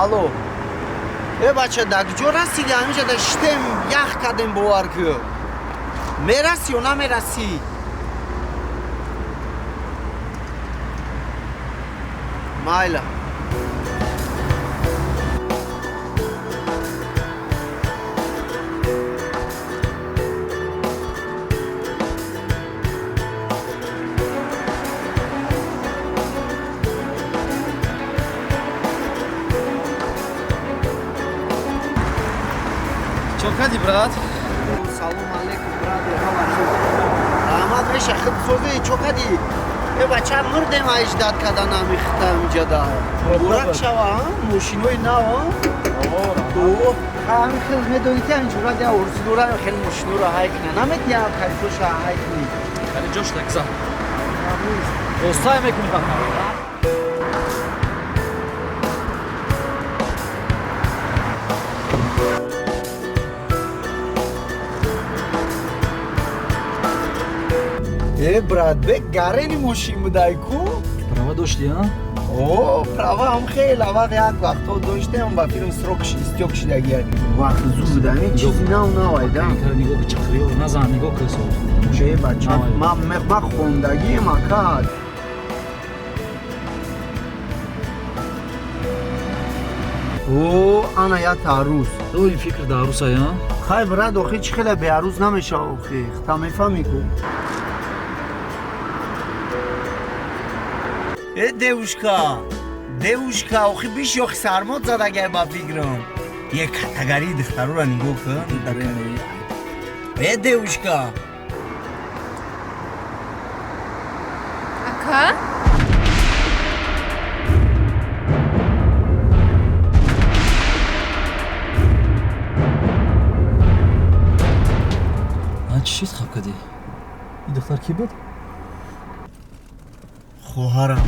Алло. Э бача, да куҷо расиди? Ҳаминҷа да шитем, ях кардем, бовар кӯ. Мерасӣ ё намерасӣ? Майла. Чо кади, брат? Салом алейкум, брат. Раҳмат, меша хиб созӣ, чо кади? Э бача, мурдем аждат кардан ами хита инҷада. Бурак шава, мошинои нав, о? Ҳами хел медонӣ ки ҳамин ҷурат я орзу дорам хел мошиноро ҳай кина. Наметия калисоша ҳай кунӣ. Хеле ҷош такза. Остай мекунӣ фақат. Э, брат, бек гарени мошин будай ку? Права дошти, а? О, права ҳам хеле вақт як вақтҳо доштем, ба филм срок истёк шидаги. Вақт зуд буда, ин чизи нав навайда. Нигоҳ чақриё назан, нигоҳ кун сол. Че бача, ма хондагием ака. О, ана як арӯз. Ин фикр да арӯсай, а? Хай, брат, охи чӣ хеле беарӯз намешава охи. Та мефаҳмӣ ку? Э, девушка, девушка, охи биши, охи сармод задагай ба фикрам. Е катагарии духтарура нигоҳ кун. Э, девушка. Ака? А чӣ чиз хаб кардӣ? Ин духтар кӣ буд? Хоҳарам.